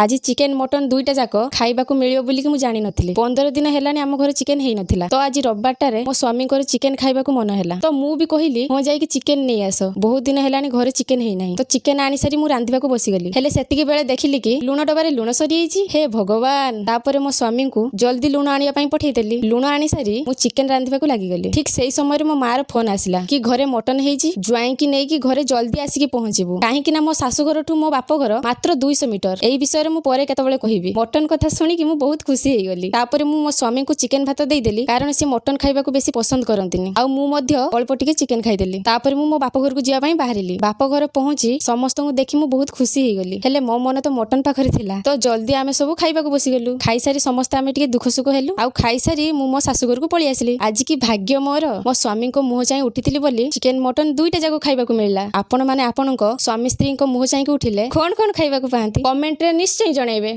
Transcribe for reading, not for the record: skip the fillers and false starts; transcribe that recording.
ଆଜି chicken mutton ଦୁଇଟା ଯାକ ଖାଇବାକୁ ମିଳିବ ବୋଲିକି ମୁଁ ଜାଣିନଥିଲି। 15 ଦିନ ହେଲାଣି ଆମ ଘରେ ଚିକେନ ହେଇନଥିଲା। ତ ଆଜି ରବିବାରଟାରେ ମୋ ସ୍ୱାମୀଙ୍କର ଚିକେନ ଖାଇବାକୁ ମନ ହେଲା। ତ ମୁଁ ବି କହିଲି, "ହଁ, ଯାଇକି ଚିକେନ ନେଇ ଆସ, ବହୁତ ଦିନ ହେଲାଣି ଘରେ ଚିକେନ ହେଇନାହିଁ।" ତ ଚିକେନ ଆଣି ସାରି ମୁଁ ରାନ୍ଧିବାକୁ ବସିଗଲି। ହେଲେ ସେତିକି ବେଳେ ଦେଖିଲି କି ଲୁଣ ଡବାରେ ଲୁଣ ସରିଯାଇଛି। ହେ ଭଗବାନ! ତାପରେ ମୋ ସ୍ୱାମୀଙ୍କୁ ଜଲ୍ଦି ଲୁଣ ଆଣିବା ପାଇଁ ପଠେଇଦେଲି। ଲୁଣ ଆଣି ସାରି ମୁଁ ଚିକେନ ରାନ୍ଧିବାକୁ ଲାଗିଗଲି। ଠିକ ସେଇ ସମୟରେ ମୋ ମାର ଫୋନ ଆସିଲା କି ଘରେ ମଟନ ହେଇଛି, ଜ୍ୱାଇଁକି ନେଇକି ଘରେ ଜଲ୍ଦି ଆସିକି ପହଞ୍ଚିବୁ। କାହିଁକି ନା ମୋ ଶାଶୁଘରଠୁ ମୋ ବାପ ଘର ମାତ୍ର 200 ମିଟର। ଏଇ ବିଷୟରେ ମୁଁ ପରେ କେତେବେଳେ କହିବି। ମଟନ କଥା ଶୁଣିକି ମୁଁ ବହୁତ ଖୁସି ହେଇଗଲି। ତାପରେ ମୁଁ ମୋ ସ୍ୱାମୀଙ୍କୁ ଚିକେନ ଭାତ ଦେଇଦେଲି, କାରଣ ସେ ମଟନ ଖାଇବାକୁ ବେଶୀ ପସନ୍ଦ କରନ୍ତିନି। ଆଉ ମୁଁ ମଧ୍ୟ ଅଳ୍ପ ଟିକେ ଚିକେନ ଖାଇଦେଲି। ତାପରେ ମୁଁ ମୋ ବାପ ଘରକୁ ଯିବା ପାଇଁ ବାହାରିଲି। ବାପ ଘର ପହଞ୍ଚି ସମସ୍ତଙ୍କୁ ଦେଖି ମୁଁ ବହୁତ ଖୁସି ହେଇଗଲି। ହେଲେ ମୋ ମନ ତ ମଟନ ପାଖରେ ଥିଲା। ତ ଜଲ୍ଦି ଆମେ ସବୁ ଖାଇବାକୁ ବସିଗଲୁ। ଖାଇସାରି ସମସ୍ତେ ଆମେ ଟିକେ ଦୁଃଖ ସୁଖ ହେଲୁ। ଆଉ ଖାଇସାରି ମୁଁ ମୋ ଶାଶୁ ଘରକୁ ପଳେଇ ଆସିଲି। ଆଜି କି ଭାଗ୍ୟ ମୋର! ମୋ ସ୍ୱାମୀଙ୍କ ମୁହଁ ଚାହିଁ ଉଠିଥିଲି ବୋଲି ଚିକେନ ମଟନ ଦୁଇଟା ଯାକ ଖାଇବାକୁ ମିଳିଲା। ଆପଣ ମାନେ ଆପଣଙ୍କ ସ୍ୱାମୀ ସ୍ତ୍ରୀଙ୍କ ମୁହଁ ଚାହିଁକି ଉଠିଲେ କଣ କଣ ଖାଇବାକୁ ପାଆନ୍ତି, କମେଣ୍ଟରେ ନିଶ୍ଚୟ ଜଣାଇବେ।